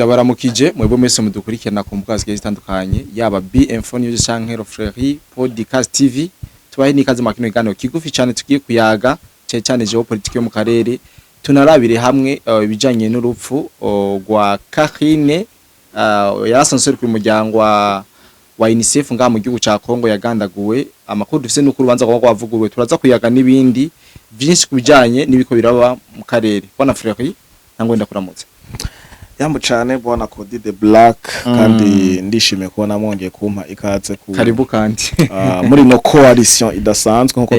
Ndabaramukije mwebwe mwese mudukurikirana ku mbuga zigiye zitandukanye, yaba BM4 News canke Fleury Podcast TV. Tubahe n'ikaze mu kino kiganiro kigufi cyane tugiye kuyaga cyane cyane géopolitique yo mu karere, tunarabire hamwe ibijanye n'urupfu rwa Karine yarasanzwe ku muryango wa UNICEF ngaha mu gihugu ca Kongo yagandaguwe. Amakuru dufise nuko urubanza rwa rwavuguruwe. Turaza kuyaga n'ibindi vyinshi kubijanye n'ibiko biraba mu karere. Bwana Fleury, ntango ndakuramutse. Yambu cane, bwana Cody the Black, kandi ndishimiye kubona mwongeye kumpa ikaze ku Karibu kandi. Muri no coalition idasanzwe nkuko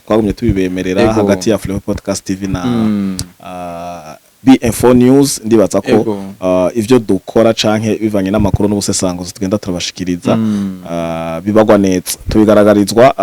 twagumye tubibemerera hagati ya Fleury Podcast TV na BM4 News. Ndibaza ko ivyo dukora canke bivanye n'amakuru n'ubusesanguzi tugenda turabashikiriza bibagwa neza, tubigaragarizwa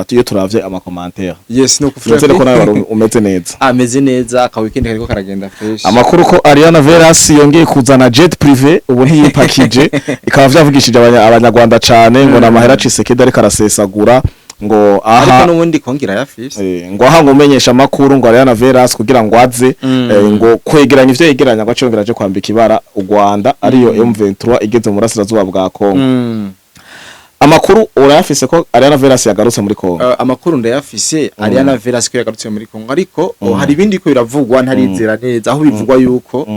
iyo turavye ama commentaires. Yes, nuko. Nizere ko nawe wari umeze neza. Ameze neza, aka weekend kariko karagenda fresh. Amakuru ko Ariana Veras yongeye kuzana jet privé, ubu ntiyipakije, ikaba vyavugishije abanyarwanda cane ngo namahera Tshisekedi ariko arasesagura ngo ariko aha n'ubundi kongira yafise. Ngo aha ngo umenyesha amakuru ngo Ariana Veras kugira ngo aze ngo kwegeranya ivyo yegeranya ngo acongera aje kwambika ibara u Rwanda, ariyo M23 igeze mu burasirazuba bwa Kongo. Amakuru urayafise ko Ariana Veras yagarutse muri Kongo? Amakuru ndayafise, Ariana Veras ko yagarutse muri Kongo, ariko hari ibindi ko biravugwa ntarizera neza, aho bivugwa yuko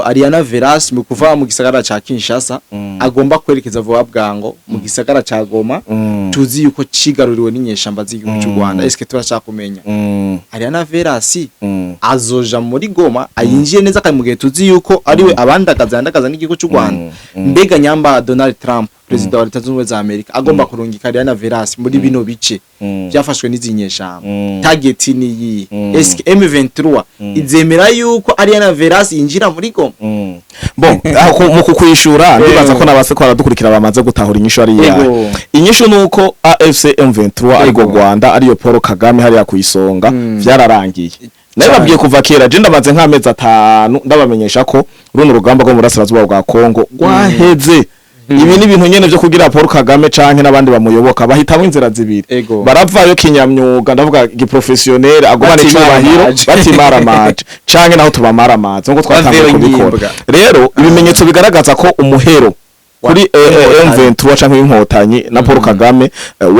Ariana Veras mu kuva mu gisagara ca Kinshasa agomba kwerekeza vuba bwango mu gisagara ca Goma, tuzi yuko cigaruriwe n'inyeshamba z'igihugu cy'u Rwanda. Eske turashaka kumenya Ariana Veras azoja muri Goma ayinjiye neza, kandi mu gihe tuzi yuko ariwe abandagaza yandagaza n'igihugu cy'u Rwanda? Mbega nyamba Donald Trump, perezida wa Leta Zunze Ubumwe za Amerika, agomba kurungika Ariana Veras muri bino bice byafashwe n'izi nyeshamba, target ni iyi? Eske M23 izemera yuko Ariana Veras yinjira muri Goma? Bon, aho mu kukwishura, ndibaza ko nabase ko baradukurikira bamaze gutahura inyishu ari iyahe. Inyishu nuko AFC M23, ariko Rwanda, ariyo Paul Kagame hariya kuyisonga, vyararangiye. Nayo babwiye kuva kera, je ndamaze nk'amezi 5 ndabamenyesha ko runo rugamba rwo mu burasirazuba bwa Kongo rwaheze. Ibi ni ibintu nyene vyo kugira Paul Kagame canke n'abandi bamuyoboka bahitamwo inzira zibiri. Baravayo kinyamyuga, ndavuga gi professionnel, agumane icubahiro, batimaramaje, canke naho tubamaramaze nkuko twatanguye Baveyo kubikora. nyimbwa. Rero ibimenyetso bigaragaza ko umuhero kuri M23 canke inkotanyi na Paul Kagame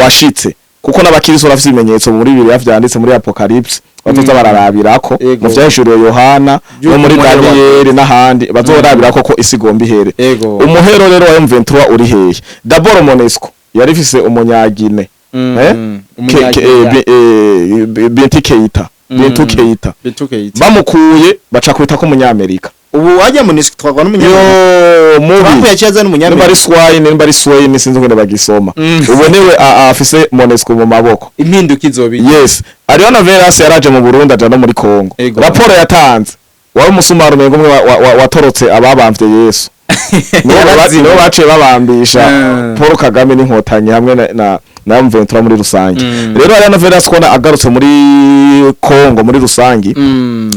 washitse, kuko n'abakiristo bafite ibimenyetso muri Bibiliya vyanditse muri Apocalypse bazoza bararabirako mu vyahishuriwe Yohana Yuko no muri umuhero Daniyeli n'ahandi, bazorabirako ko isi igomba ihere. Umuhero rero wa M23 uri hehe? D'abord MONUSCO yari ifise umunyagine eh? Umunyagineya. Binti Keita, Bintu Keita. Bintu Keita. Bamukuye baca kwita ko umunyamerika. Ubu wajya MONUSCO twagwa n'umunyamerika. Yo mubi. Trump yaciye azana Nimba ari umunyamerika. Swine, nimba ari Swine, sinzi ngene bagisoma. Ubu niwe afise MONUSCO mu maboko. Impinduka izobi. Yes, Ariana Veras yaraje mu Burundi, aja no muri Kongo. Raporo yatanze wari umusumari umengo umwe watorotse ababamvye Yesu. Yaraziwe. Nibo baciye babambisha Paul Kagame n'inkotanyi hamwe na M23 muri rusange. Rero Ariana Veras kubona agarutse muri Kongo muri rusange,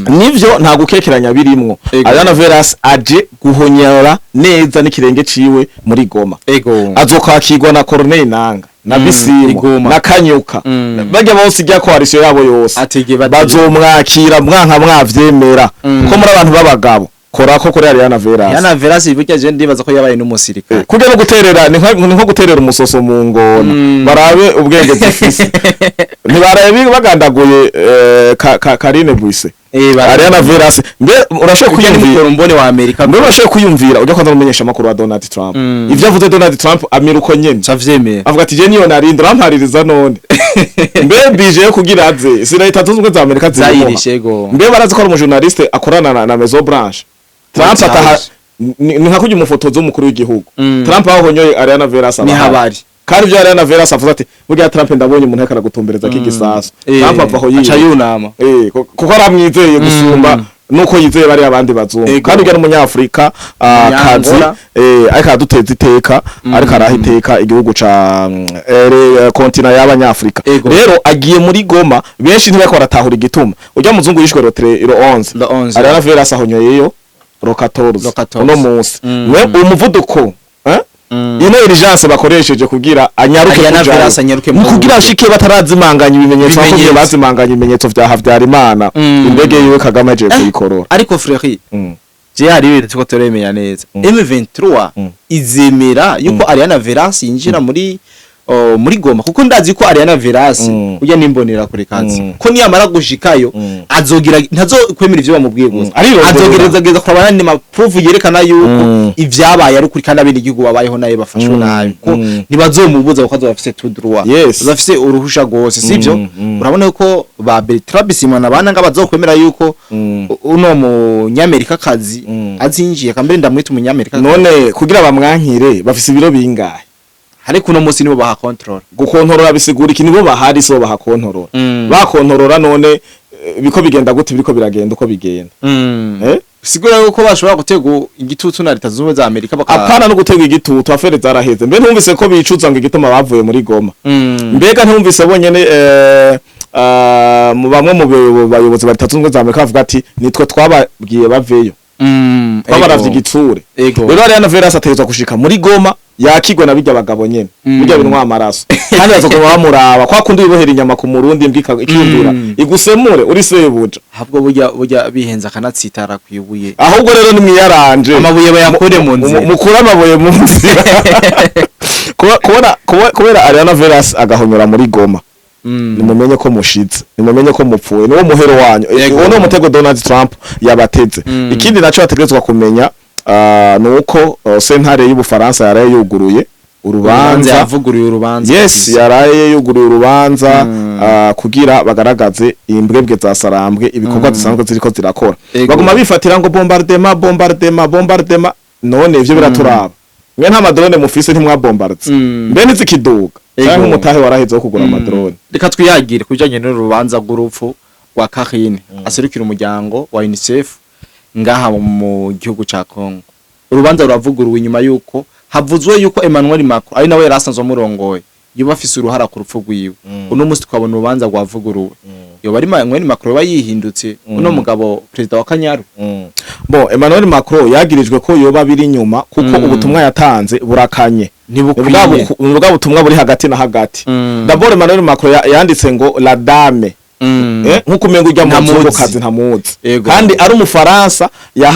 nivyo, nta gukekeranya birimwo. Ariana Veras aje guhonyora neza n'ikirenge ciwe muri Goma. Azokwakirwa na Corneille Nanga na Bisimwa Igoma. na Kanyuka. Bajya bose ijya coalition yabo yose Atege batege. bazomwakira mwanka mwavyemera, kuko muri abantu b'abagabo kora ko kuri Ariana Veras. Ariana Veras burya je ndibaza ko yabaye n'umusirikare. Kujya no guterera ni nko guterera umusoso mu ngona, barabe ubwenge zifise. Ntibarabe bagandaguye Karine Buise. Ariana Veras, mbe urashobora Ujya ni kwiyumvira mukorombone wa Amerika. Mbe urashobora kwiyumvira ujya kwanza umumenyesha makuru wa Donald Trump, ivyo avuze Donald Trump amira uko nyene? Cavyemera. Avuga ati: "Je niyo narindi urampaririza none mbe bije yo kugira aze si Leta Zunze Ubumwe za Amerika zimuha?" Zayirishe go. Mbe barazi ko ari umujournaliste akorana na Maison Blanche? Trump White ataha House. ni nka kurya umufotozi w'umukuru w'igihugu. Trump aho honyoye Ariana Veras aba Niho ahari. abari. Kandi ibyo Ariana Veras avuze ati: "Burya Trump ndabonye umuntu ariko aragutumbereza k'igisasu." Trump ava aho Aca yiwe yunama. Kuko aramwizeye gusumba nuko yizeye bariya abandi bazungu. Kandi urya n'umunyafurika kazi Umunyangola. ariko araduteza iteka, ariko araha iteka igihugu ca continent y'abanyafurika. Rero agiye muri Goma, benshi ntibariko baratahura igituma urya muzungu yishwe le 11. Le 11. Ariana Veras ahonyoyeyo le 14. Le 14. Uno munsi we umuvuduko ino urgence bakoresheje kugira anyaruke Ariana kujayo. Veras anyaruke Mu mu kugira buryo. ashike batarazimanganya ibimenyetso bakubwiye, Ibimenyetso. bazimanganya ibimenyetso vya Habyarimana, indege yiwe Kagame agiye kuyikorora. Ariko Fleury, Je hari ibintu tuko turemenya neza. M23 izemera yuko Ariana Veras yinjira muri Goma, kuko ndazi ko Ariana Veras ujya nimbonera kure kazi ko niyamara gushikayo azogira ntazo kwemera ivyo bamubwiye gusa, Arirondera. azogereza kurabana n'andi ma preuves yerekana yuko ivyabaye ari ukuri, kandi abenegihugu babayeho nabi, bafashwe nabi, ko ntibazomubuza kuko azoba afise tout droit, azoba afise uruhusha rwose, sivyo? Urabona ko ba Bertrand Bisimwa nabana nga bazokwemera yuko uno munyamerika kazi azinjiye kambere, ndamwita umunyamerika. None kugira bamwankire bafise ibiro bingahe? Ariko uno munsi nibo baha control. Gukontorora bisigura iki? Nibo bahari, so bahakontorora. Bakontorora none biko bigenda gute? Biriko biragenda uko bigenda. Eh? Sigura yuko bashobora gutega igitutu na Leta Zunze Ubumwe za Amerika baka Apana no gutega igitutu, affaire zaraheze. Mbe ntumvise ko bicuza ngo igituma bavuye muri Goma? Mbega ntumvise bonyene mu bamwe mu bayobozi ba Leta Zunze Ubumwe za Amerika bavuga ati nitwe twababwiye baveyo, twabaravye igitsure. Rero Ariana Veras ategerezwa gushika muri Goma yakigwe na bijya bagabo nyene, bijya binwa amaraso, kandi bazoguma bamuraba kwa kundi wibohera inyama ku murundi mbwa ikiyumvira igusemure uri sebuja. Ahubwo burya bihenze akanatsitara kwibuye. Ahubwo rero nimwiyaranje. Amabuye bayakure mu nzira. Mukure amabuye mu nzira. Kubera Ariana Veras agahonyora muri Goma, nimumenye ko mushitse, nimumenye ko mupfuye, niwo muhero wanyu. Uwo ni umutego Donald Trump yabateze. Ikindi naco bategerezwa kumenya ni uko sentare y'Ubufaransa yaraye yuguruye urubanza. Urubanza. Yavuguruye urubanza. Yes, yaraye yuguruye urubanza kugira bagaragaze imbwebwe za Sarambwe ibikorwa zisanzwe ziriko zirakora. Baguma bifatira ngo bombardement, bombardement, bombardement. None ivyo biraturaba? Mwe nta ma drones mufise, ntimwabombarde. Mbe ntizikiduga? Canke umutahe waraheze wo kugura ama drones? Reka twiyagire ku bijanye n'urubanza rw'urupfu rwa Karine aserukira umuryango wa UNICEF ngaha mu gihugu ca Congo. Urubanza ruravuguruwe inyuma yuko havuzwe yuko Emmanuel Macron ari nawe yari asanzwe amurongoye yoba afise uruhara ku rupfu rwiwe. Uno musi tukabona urubanza rwavuguruwe. Yoba ari Emmanuel Macron yoba yihindutse, uno mugabo perezida wa Kanyaru? Bon, Emmanuel Macron yagirijwe ko yoba biri inyuma kuko ubutumwa yatanze burakanye. Ntibukwiye. Ni bwa butumwa buri hagati na hagati. D'abord Emmanuel Macron yanditse ngo la dame, nkuko umengo ujya mu Ntamuzi. nzungukazi ntamuzi, kandi ari umufaransa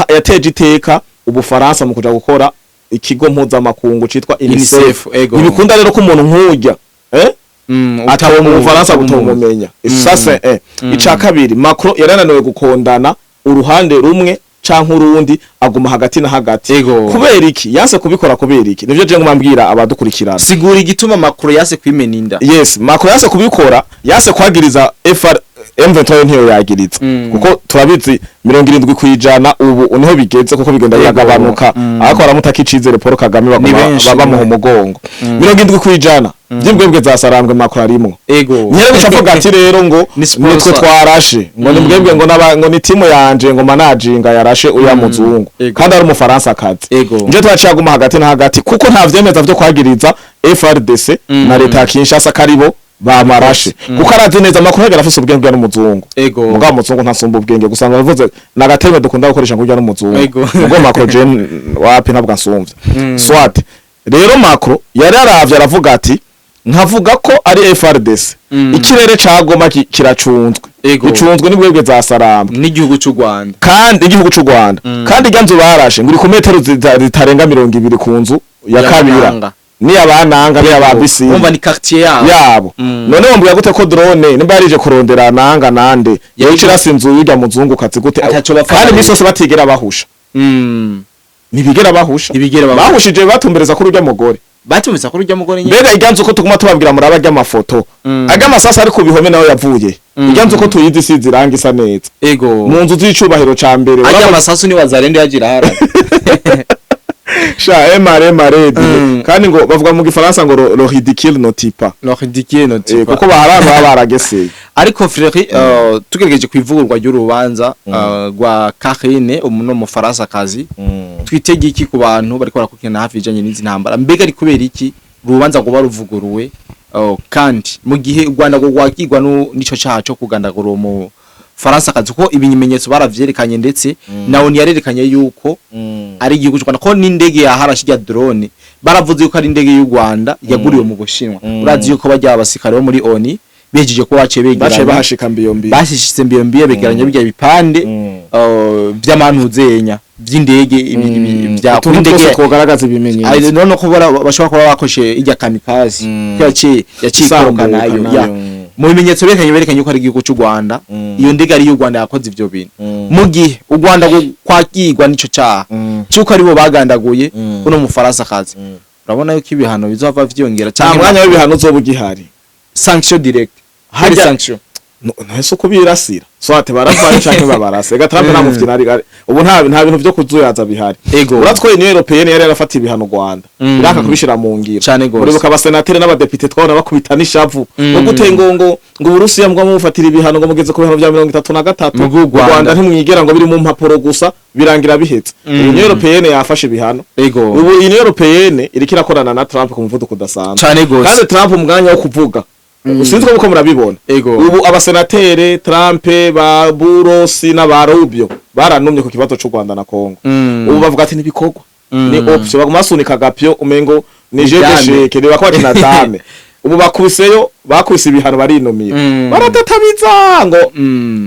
yateje iteka Ubufaransa mu kuja gukora ikigo mpuzamakungu citwa UNICEF. UNICEF, ego. Ntibikunda rero ko umuntu nk'urya ataba mu Bufaransa butomumenya. Ça c'est un. Ica kabiri, Macron yarananiwe gukondana uruhande rumwe canke urundi, aguma hagati na hagati. Kubera iki yanse kubikora? Kubera iki? Nivyo je nguma mbwira abadukurikirana. Sigura igituma Macron yase kwimena inda. Yes, Macron yanse kubikora, yanse kwagiriza FR M23, ntiyo yagiriza, kuko turabizi 70% ubu niho bigeze, kuko bigenda biragabanuka, ariko baramutaka icizere Paul Kagame, Ni baguma benshi, bamuha umugongo. 70% by'imbwebwe za Sarambwe Macron arimwo. Nyere guca avuga ati rero ngo Ni sponsor. nitwe twarashe, ngo ni mbwebwe, ngo naba ngo ni timu yanje, ngo manajinga yarashe uya muzungu, kandi ari umufaransa kazi. Nje twaciye aguma hagati na hagati kuko nta vyemeza vyo kwagiriza FRDC na leta ya Kinshasa karibo bamarashe, kuko arazi neza amakuru yagera afise ubwenge n'umuzungu. Mugabo umuzungu ntasumba ubwenge gusa, ngo bivuze nagateme dukunda gukoresha ngo urya n'umuzungu. Ubwo Macron je wapi, ntabwo ansumvye. Soit rero Macron yari aravye aravuga ati nkavuga ko ari FRDC, ikirere ca Goma kiracunzwe, gicunzwe n'ibwebwe za Sarambwe n'igihugu cy'u Rwanda. Kandi igihugu c'u Rwanda, kandi irya nzu barashe ngo iri ku metero zitarenga 20 ku nzu ya Ya Kabira Bananga. niya bananga niya ba bisi. Urumva ni quartier yabo. Yabo. None wambwira gute ko drone nimba yarije kurondera nanga nande yoca irasa inzu y'urya muzungu kazi gute? Ataco bapfa. Kandi imisi yose batigera bahusha. Ntibigera bahusha. Ntibigera bahusha. Bahushije batumbereza kuri urya mugore. Batumvise ko urya mugore nyine. Mbega irya nzu ko tuguma tubabwira muraba ry'amafoto, arya masasa ari ku bihome nawe yavuye? Irya nzu ko tuyizi isize irangi isa neza, mu nzu z'icubahiro ca mbere. Arya masasu ni wazarende yagira hara. Sha emare emare. Kandi ngo bavuga mu gifaransa ngo le ridicule ne tue pas. No ridicule no Eh, kuko baharana baba barageseye. Ariko Fleury, tugerageje kwivugurwa ry'urubanza rwa Karine umuno mufaransa kazi, twitege iki ku bantu bariko barakurikirana hafi ijanye n'izi ntambara? Mbega ari kubera iki urubanza rwoba ruvuguruwe, kandi mu gihe u Rwanda rwo rwagirwa n'ico caha co kugandagura uwo mufaransa kazi, kuko ibimenyetso baravyerekanye, ndetse nawe ntiyarerekanye yuko ari igihugu cy'u Rwanda, ko n'indege yaharashe irya drone baravuze yuko ari indege y'u Rwanda yaguriwe mu Bushinwa? Urazi yuko bajya abasirikare bo muri ONU bejeje kuba baciye baciye begeranya bahashika mbiyo mbiyo. Bashishitse mbiyo mbiyo, begeranya bijya bipande vy'amantuzenya. vy'indege vya Utuntu indege twose twogaragaza ibimenyetso. Ari none ko bashobora kuba bakoshe irya kamikaze ko yaciye ikoroka Isambuka nayo nayo. Ya mu bimenyetso berekanye yuko ari igihugu cy'u Rwanda, iyo ndege ari iy'u Rwanda yakoze ivyo bintu, mu gihe u Rwanda kwagirwa n'ico caha cy'uko aribo bagandaguye uno mufaransa kazi, urabona yuko ibihano bizova vyiyongera Nta canke mwanya w'ibihano uzoba ugihari. Sanction direct hari sanction. Ntese uko birasira soit baravayo canke babarase. Ega Trump nta mufite nari ubu, nta bintu vyo kuzuyaza bihari. Uratwoye Union Européenne yari yarafatiye ibihano u Rwanda, iraka kubishira mu ngiro. Cane gose. Uribuka abasenateri n'abadepite twabona bakubita n'ishavu ngo gute ngo Uburusiya mbwa mufatira ibihano, ngo mugeze ku bihano vya 33, Mu bw'u u Rwanda Rwanda ntimwigera, ngo biri mu mpapuro gusa, birangira bihetse. Union Européenne yafashe ibihano. Ubu Union Européenne iriko irakorana na Trump ku muvuduko udasanzwe. Cane gose. Kandi Trump umwanya wo kuvuga usinzwe ko murabibona. Ubu abasenatere Trump ba Burosi n'aba Rubio baranumye ku kibazo c'u Rwanda na Congo. Ubu bavuga ati nibikorwa ni option, baguma basunika agapyo umengo ni jeu Dame. d'échec, ni bako bakina dame. Ubu bakubiseyo, bakubise ibihano, barinumira, baratatabiza ngo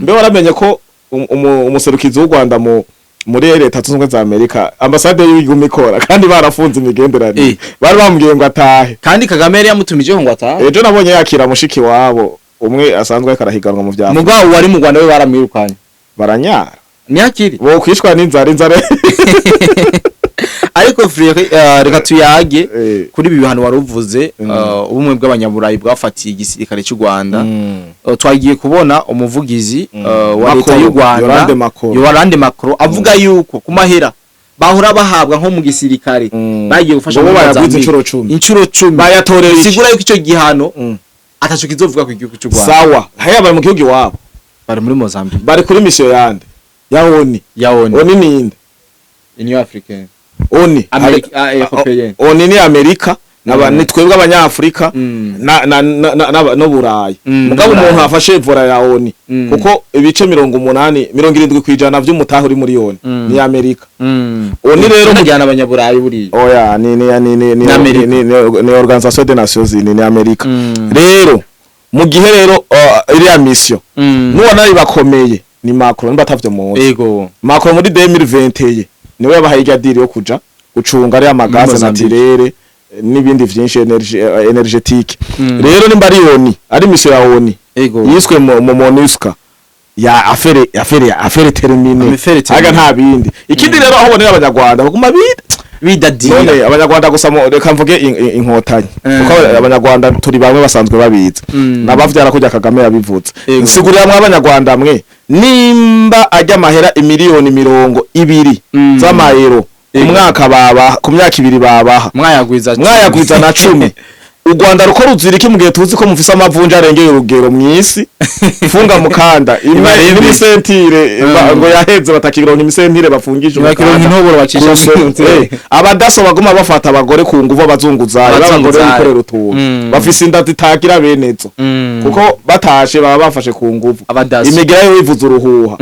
mbe waramenye ko umuserukizi w'u Rwanda muri Leta Zunze Ubumwe za Amerika, ambasade y'igihugu ikora kandi barafunze imigenderanire, bari bamubwiye ngo atahe. Kandi Kagame yari yamutumijeho ngo atahe. Ejo nabonye yakira mushiki wabo umwe asanzwe ariko arahiganwa mu vya Mugabo wari mu Rwanda we baramwirukanye. Baranyara. Ntiyakiri. Bo kwishwa n'inzara, inzara. Ariko Frere, reka tuyage kuri ibi bihano wari uvuze, ubumwe bw'abanyaburayi bwafatiye igisirikare cy'u Rwanda. Twagiye kubona umuvugizi wa leta Macron, y'u Rwanda, Yolande Macron. Yolande Macron, avuga yuko ku mahera bahora bahabwa nko mu gisirikare bagiye gufasha Ngo bo muri bayagwiza Mozambique. incuro 10. Incuro 10. Bayatorera iki? Bisigura yuko icyo gihano ataco kizovuga ku gihugu cy'u Rwanda. Sawa, haya bari mu gihugu iwabo. Bari muri Mozambique. Bari kuri mission yande? Ya ONU. Ya ONU. ONU ninde? Union Africaine. ONU. Amerika, ah, européenne. ONU ni Amerika naba ni twebwe abanyafrika na no Burayi. Mugabo n'Uburayi. umuntu afashe volant ya ONU, kuko ibice 80, 70% vy'umutahe uri muri ONU ni Amerika. ONU rero Najyana abanyaburayi buriya. Oya, ni Ni Amerika. ni Organisation des Nations Unies, ni Amerika. Rero mu gihe rero iriya mission nuwa bakomeye ni Macron, niba atavyo muzi. Macron muri 2021 niwe yabahaye irya deal yo kuja gucunga ariya ma gaz Mozambique. naturel n'ibindi vyinshi énergétique. Rero nimba ari ONU, ari mission ya ONU yiswe mu MONUSCO, ya affaire terminée. Affaire terminée. Aga nta bindi. Ikindi rero, aho bonera abanyarwanda baguma bita Bidadira. None abanyarwanda gusa reka mvuge inkotanyi, kuko abanyarwanda turi bamwe, basanzwe babizi nabavyara kujya Kagame yabivuze. Nsigurira mwe abanyarwanda mwe, nimba ajya amahera imiliyoni 20 z'amayero ku mwaka babaha, ku myaka 2 babaha, mwayagwiza mwayagwiza na 10, u Rwanda ruko ruzira iki mu gihe tuzi ko mufise amavunja arengeye urugero mw'isi? Funga mukanda imwe Ibarembe. n'imisentire ngo yaheze, batakironka imisentire bafungisha. Ntibakironka intoboro bacisha mu Abadaso baguma bafata abagore ku nguvu, abazunguzayi b'abagore Abazunguzayi. bikorera utuntu, bafise inda zitagira benezo, kuko batashe baba bafashe ku nguvu. Abadaso. Imigera yo ivuza uruhuha.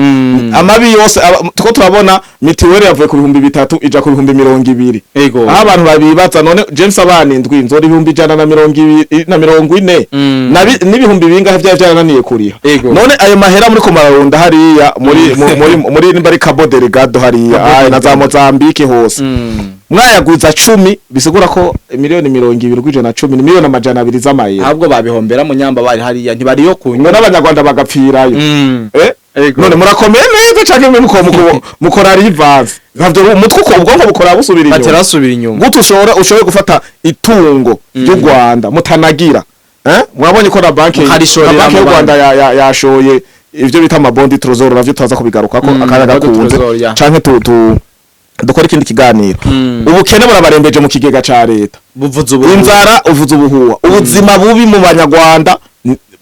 Amabi yose tuko turabona mitiweli yavuye ku 3000 ija ku 20000. Aho abantu babibaza, none James abana indwi nzora 120 na 40 n'ibihumbi bingahe vyari vyarananiye kuriha? None ayo mahera muri ko mararunda hariya muri muri nimba ari Cabo Delgado hariya, Cabo na za Delgado. Mozambique hose, mwayagwiza 10, bisigura ko miliyoni 20 kwijana 10 ni miliyoni 200 z'amayero. Ahubwo babihombera mu nyamba bari hariya, ntibariyo ngo kunywa. N'abanyarwanda bagapfirayo. None murakomeye neza canke mwe mukora rivanze nkavyo? Umutwe uko ubwonko bukora busubira inyuma. Batera basubira inyuma. Gute ushobora gufata itungo ry'u Rwanda mutanagira? Mwabonye ko na banki Mukarishorera na banki mu y'u Rwanda yashoye ivyo bita ama bons du trésor, navyo turaza kubigarukako akanya Bond gakunze trésor, ya. canke tu dukora ikindi kiganiro. Ubukene burabarembeje mu kigega ca leta. Buvuze ubu. Inzara uvuze ubuhuha, ubuzima bubi mu banyarwanda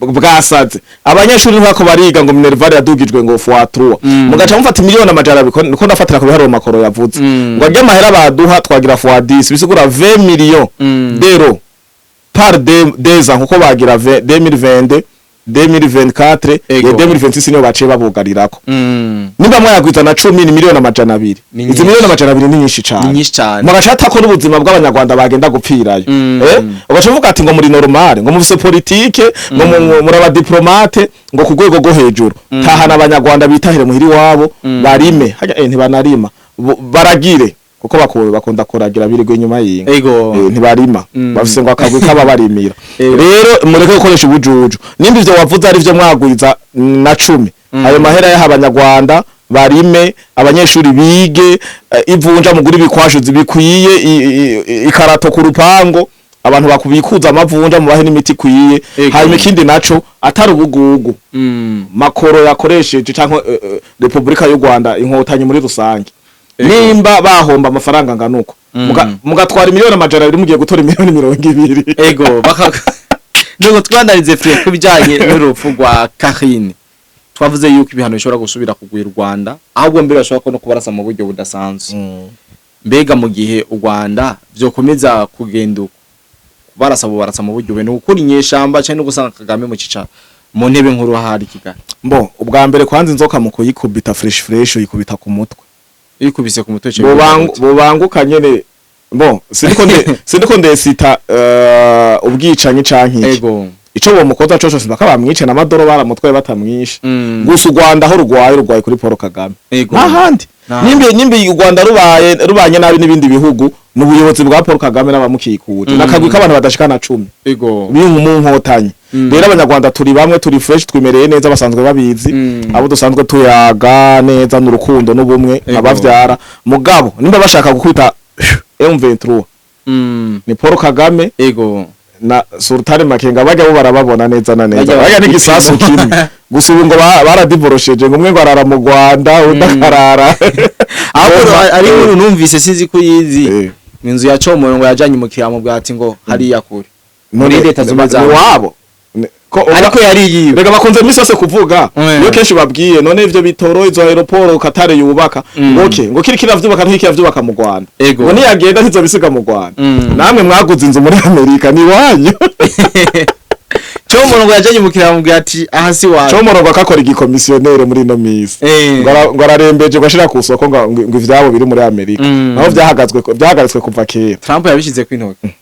bwasaze. Abanyeshuri ntibako bariga, ngo minerval yadugijwe ngo fois 3, mugaca mufata miliyoni 200, niko ndafatira ku biharuro Macron yavuze, ngo ajye amahera baduha twagira fois 10, bisigura 20 millions d'euros par deux ans, kuko bagira 2022, 2024 Ego. ya 2026 niyo baciye babugarirako. Niba mwayagwiza na 10 ni miliyoni 200. Ni Izi nyinshi. miliyoni 200 ni nyinshi cane. Ni nyinshi cane. Mugashata ko n'ubuzima bw'abanyarwanda bagenda gupfirayo. Ugaca uvuga ati ngo muri normal, ngo mufise politike, ngo muri aba diplomate, ngo ku rwego rwo hejuru. Tahana abanyarwanda bitahire muhiri wabo, barime hajya, ntibanarima. Baragire kuko bakunda kuragira, birirwa inyuma y'inka. Ntibarima. Bafise ngo akagwi k'ababarimira. Rero mureke gukoresha ubujuju. Nimba ivyo wavuze ari vyo, mwagwiza na 10, ayo mahera yaha abanyarwanda barime, abanyeshuri bige, ivunja mugura ibikwasho bikwiye, ikarato ku rupango, abantu bakubikuza amavunja, mubahe n'imiti ikwiye. Hanyuma ikindi naco, atari ubugugu makoro yakoresheje canke Republika y'u Rwanda, Inkotanyi muri rusange, nimba bahomba amafaranga angana uko, mugatwara 200 miliyoni, mugiye gutora 20 miliyoni. Ego, baka nuko twandarize free ku bijanye n'urupfu rwa Karine. Twavuze yuko ibihano bishobora gusubira kugwira u Rwanda, ahubwo mbere bashobora no kubarasa mu buryo budasanzwe. Mbega mu gihe u Rwanda vyokomeza kugenda uko, barasa barasa mu buryo bwe, ni ukuri inyeshamba cyane no gusanga Kagame mu cicaro mu ntebe nkuru ahari Kigali? Mbo ubwa mbere kwanza, inzoka mu kuyikubita fresh fresh uyikubita ku mutwe. Ikubise ku mutwe. Bobanguka nyene. Bo sindiko ndesita ubwicanyi canke iki. Ico bomukoza coco, simpaka bamwice n'amadoro baramutwaye batamwishe. Gusa u Rwanda aho rugwaye, rugwaye kuri Paul Kagame, nta handi. Nimba u Rwanda rubaye rubanye nabi n'ibindi bihugu, n'ubuyobozi bwa Paul Kagame n'abamukikuje, n'akagwi k'abantu badashika na 10 mu nkotanyi. Rero abanyarwanda turi bamwe, turi fresh, twimereye neza, basanzwe babizi. Abo dusanzwe tuyaga neza n'urukundo n'ubumwe, abavyara. Mugabo nimba bashaka gukubita M23, ni Paul Kagame na Sultani Makenga. Bajya bo barababona neza na neza. Bajya bajya n'igisasu kimwe gusa. Ubu ngo baradivorosheje, ngo umwe ngo arara mu Rwanda, undi akarara Ahubwo Goma. ari inkuru numvise, sinzi ko yizi, inzu ya Comoro ngo yajanye umukiriya mu bwati ngo hariya kure muri None Leta Zunze za ni wabo. Ariko yari yiwe. Rega bakunze imisi yose kuvuga. Iyo kenshi babwiye none ivyo bitoro, izo aéroport Katare yubaka, ngo okay, ngo kiri kiravyubaka, ntikiravyubaka mu Rwanda, ngo niyagenda ntizobisiga mu Rwanda. Namwe mwaguze inzu muri Amerika, ni wanyu. Comoro ngo yajanye umukiriya mu bwati aha si wawe. Comoro ngo akakora igikomisiyonere muri ino misi, ngo ararembeje, ngo ashira ku isoko, ngo ivyabo biri muri Amerika, naho vyahagaritswe kuva kera. Trump yabishize ku intoki.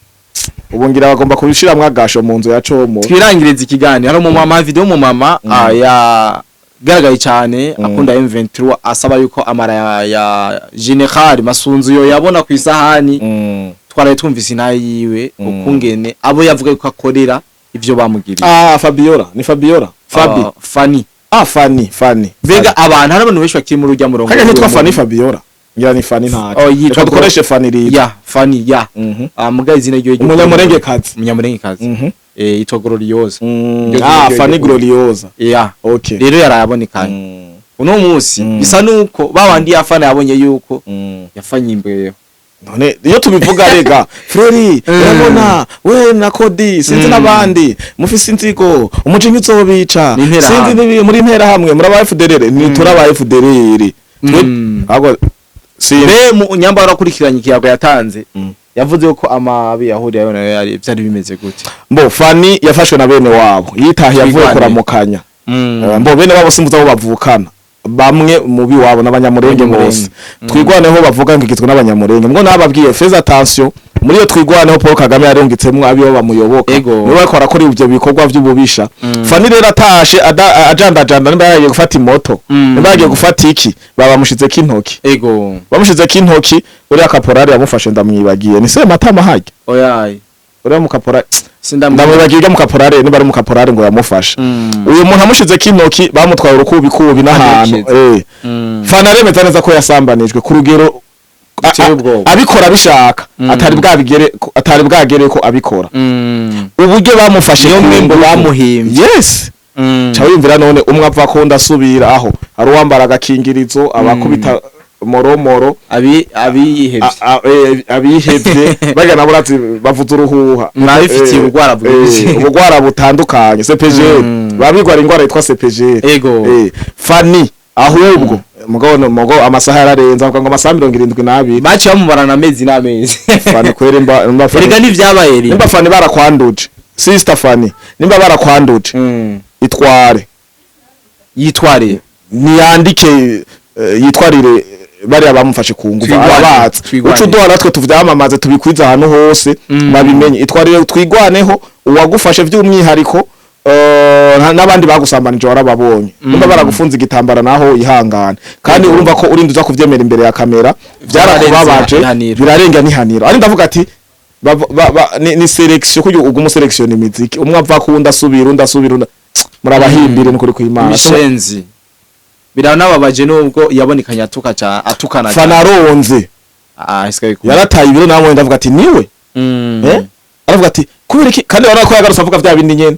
Ubu ngira bagomba kubishiramwo agasho mu nzu ya Comoro. Twirangiriza ikiganiro, hari umumama, video y'umumama yagaragaye cyane akunda M23, asaba yuko amara ya General Masunzu yo yabona ku isahani. Twaraye twumvise intaye yiwe, ukungene abo yavuga yuko akorera ivyo bamugiriye. Ah, Fabiola, ni Fabiola, Fabi. Ah, Fani. Ah, Fani, Fani. Mbega abantu, hari abantu benshi bakiri muri urya murongo. Kanya ntitwa Fani Fabiola, ngira ni Fani, ntacyo. Oh, yitwa Reka dukoreshe Fani rero. Ya Fani ya. Ah, muga izina ryo Umunyamurenge kazi. Umunyamurenge kazi. Yitwa Gloriosa. Ah, Fani Gloriosa. Ya. Okay. Rero yarayabonekanye uno munsi, bisa nuko babandi yafana yabonye yuko yafanye imbeho. None iyo tubivuga rega Freri, urabona we na Kodi, sinzi n'abandi mufise inzigo, umujinya uzobica. Ni interahamwe. Sinzi nibi muri intera hamwe muri aba FDLR, ni turaba FDLR. Ahubwo sinzi. Mbe mu nyamba warakurikiranye ikiyago yatanze, yavuze ko amabi yahuriye nayo yari byari bimeze gute? Mbo Fani yafashwe na bene wabo yitahiye avuye Twigwanire. kuramukanya. Mbo bene wabo simvuze abo bavukana, bamwe mu biwabo n'abanyamurenge Abanyamurenge. bose. Twigwaneho bavuga ngo igizwe n'abanyamurenge, ngo nababwiye faites attention muri iyo Twigwaneho, Paul Kagame yarungitsemwo abiyo bamuyoboka, niwe bariko barakora ivyo bikorwa vy'ububisha. Fani rero atashe ajandajanda, nimba yagiye gufata imoto, nimba yagiye gufata iki, babamushizeko intoki. Bamushizeko intoki, uriya kaporari yamufashe ndamwibagiye, ni Sematama harya? Oyaye. Uriya mukaporari Sindamwibagiye. ndamwibagiye, uriya mukaporari, niba ari mukaporari, ngo yamufashe. Uyu muntu amushizeko intoki, bamutwaye urukubikubi n'ahantu. Aherekeza. Fana aremeza neza ko yasambanijwe ku rugero Biteye ubwoba. abikora abishaka, atari bwagere ko abikora, uburyo bamufashe Niyo ku mwimbo ngufu. bamuhimbye. Yes. Ca wiyumvira none umwe ava ko ndasubira aho hari uwambara agakingirizo, abakubita moromoro, Abihevye. Abihevye barya nabo urazi bavuza uruhuha. Mwabifitiye ubugwara bwinshi. Ubugwara butandukanye, CPG, babigwara ingwara yitwa CPG. Fani ahubwo mugabo mugabo amasaha yararenze, avuga ngo amasaha 72. Baciye bamubarana amezi n'amezi. Fani kwere mba Fani. Erega ntivyabaye rimwe. Nimba Fani barakwanduje, sister Fani, nimba barakwanduje, itware. Yitware. Niyandike, yitwarire bariya bamufashe ku nguvu. Twigwane, Arabatse. twigwane. Uca uduha natwe tuvyamamaze, tubikwize ahantu hose, babimenye. Itwarire Twigwaneho, uwagufashe by'umwihariko. N'abandi bagusambanije warababonye, nimba baragufunze igitambara naho ihangane. Kandi urumva ko urinda uza kuvyemera imbere ya kamera, byarakubabaje. Ihaniro. Birarenga n'ihaniro. Ari ndavuga ati ni sélection, kugira uguma sélection imiziki, umwe ava ku wundi, asubira undi, asubira undi, murabahimbire n'ukuri kw'Imana. Ibishenzi biranababaje nubwo yabonekanye atuka ca atukana. Fanaronze. Ah, isigaye ku Yarataye ibiro namwe, ndavuga ati niwe. Eh, aravuga ati kubera iki? Kandi urabona ko yagarutse avuga vya bindi nyene,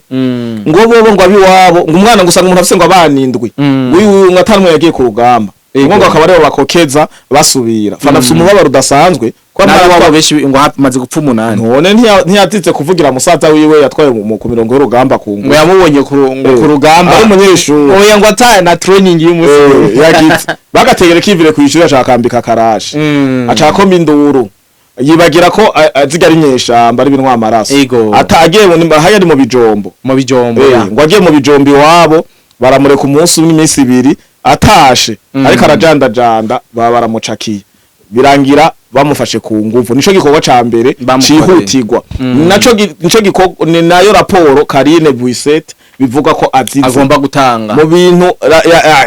ngo bobo ngo abiwabo, ngo umwana, ngo usanga umuntu afise ngo abana indwi, uyu ngo atanumwe yagiye ku rugamba, ngo akaba aribo bakokeza basubira. Fana afise umubabaro udasanzwe kuba nabi mwana wabo benshi ngo hamaze gupfa umunani. None ntiyatitse kuvugira musaza wiwe yatwaye ku mirongo y'urugamba ku ngo yamubonye ngo ku rugamba. Ari umunyeshuri. Oya, ngo ataye na training y'umunsi. Yagize bagategera kivire ku ishuri, ashaka kambika karashi, ashaka koma induru, yibagira ko aziga ari inyeshamba, ari binwa amaraso. Ata agiye haya ari mu bijombo. Mu bijombo. Ya. Ngo agiye mu bijombo iwabo baramureka umunsi umwe, iminsi ibiri, atashe ariko arajandajanda, baba baramucakiye, birangira bamufashe ku nguvu. Nico gikorwa ca mbere Bamukoreye. cihutirwa. Naco nico gikorwa, ni nayo raporo Karine Buisset bivuga ko azize agomba gutanga mu bintu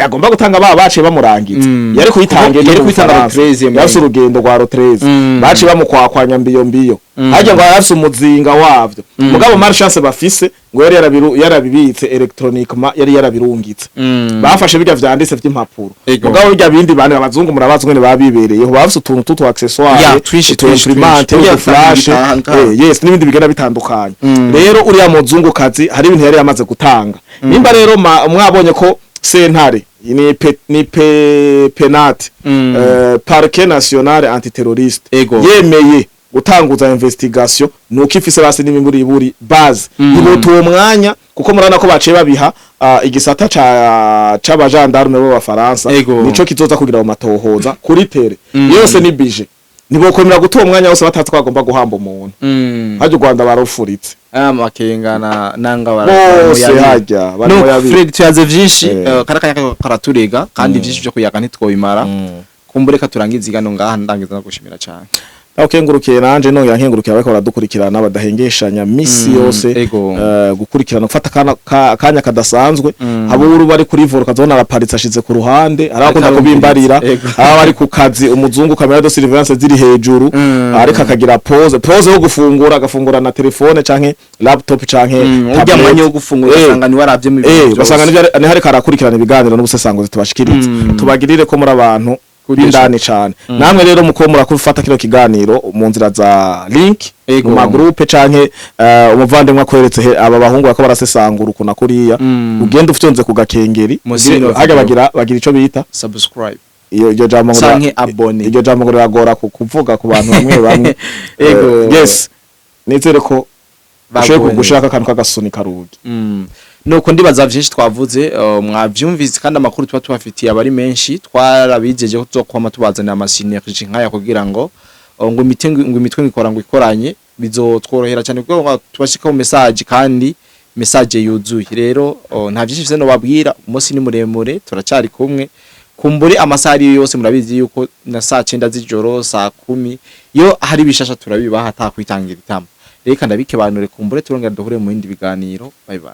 agomba gutanga. Ba baciye bamurangiza, yari kuyitanga Kuko ejo yari mu kuyitanga Bufaransa. le 13 mai. Yafise urugendo rwa le 13, baciye bamukwakwanya mbiyo mbiyo harya, ngo yarafise umuzinga wavyo. Mugabo malchance bafise ngo yari yarabibitse électroniquement, yari yarabirungitse. Bafashe bijya vyanditse vy'impapuro. Mugabo bijya bindi bane abazungu murabazi ngene babibereyeho, bafise utuntu tutu accessoire, Ya, twinshi, utu twinshi, imprimante, twinshi. utu flash, yes, n'ibindi bigenda bitandukanye. Rero uriya muzungukazi hari ibintu yari yamaze gutanga. Nimba rero mwabonye ko sentare ni penate, parquet national antiterroriste, yemeye gutanguza investigation, nuko ifise basi n'imiburiburi base ntibuta uwo mwanya, kuko murabona ko baciye babiha igisata c'abajandarume b'Abafaransa. Nico kizoza kugira mu matohoza kuri terrain yose ni bije, ntibokwemera guta uwo mwanya wose batazi ko bagomba guhamba umuntu. Harya u Rwanda barufuritse. Aya makenga na nanga bose harya barimo no yabi. Fred, tuyaze vyinshi. Karakanya karaturega kandi vyinshi vyo kuyaga ntitwobimara. Kumbure ka turangiza igano ngaha, ndangiza no gushimira cyane. Aho kengurukiye nanje, nongera nkengurukiye abariko baradukurikirana badahengeshanya misi yose, gukurikirana, gufata akanya kadasanzwe. Haburu bari kuri volant, ukazabona araparitse, ashize ku ruhande, hari abakunda kubimbarira. Aba bari ku kazi, umuzungu, caméra de surveillance ziri hejuru, ariko akagira pause yo gufungura, agafungura na telefone canke laptop canke urya tablet. Mwanya wo gufungura, ugasanga ni waravye mu bintu ugasanga nivyo niho ariko arakurikirana ibiganiro n'ubusesanguzi tubashikiriza. Tubagirire ko muri abantu b'indani cane. Namwe rero muko murakufata kino kiganiro mu nzira za link, mu magroupe, canke umuvandimwe akweretse aba bahungu bako barasesangura ukuntu kuriya, ugenda ufyonze ku gakengeri. Musi y'ino Harya video. bagira ico bita subscribe. Iyo iryo jambo ngo Canke abone. Iryo jambo ngo riragora kuvuga ku bantu bamwe bamwe. Yes, nizere ko ushoboye Baguwe gushaka akantu k'agasunika rugi. Nuko ndibaza vyinshi twavuze, mwavyumvise, kandi amakuru tuba tubafitiye aba ari menshi. Twarabijeje ko tuzokwama tubazanira ama synergie nkaya kugira ngo ngo imitwe ngikora ngo ikoranye, bizotworohera cyane kuko ngo tubashikaho message kandi message yuzuye. Rero nta vyinshi mfise no babwira, umunsi ni muremure, turacyari kumwe kumbure amasaha ariyo yose. Murabizi yuko na saa 9 z'ijoro, saa 10, iyo hari bishasha turabibaha atakwitangira itama. Reka ndabikebanure, kumbure turongera duhure mu bindi biganiro. Bye bye.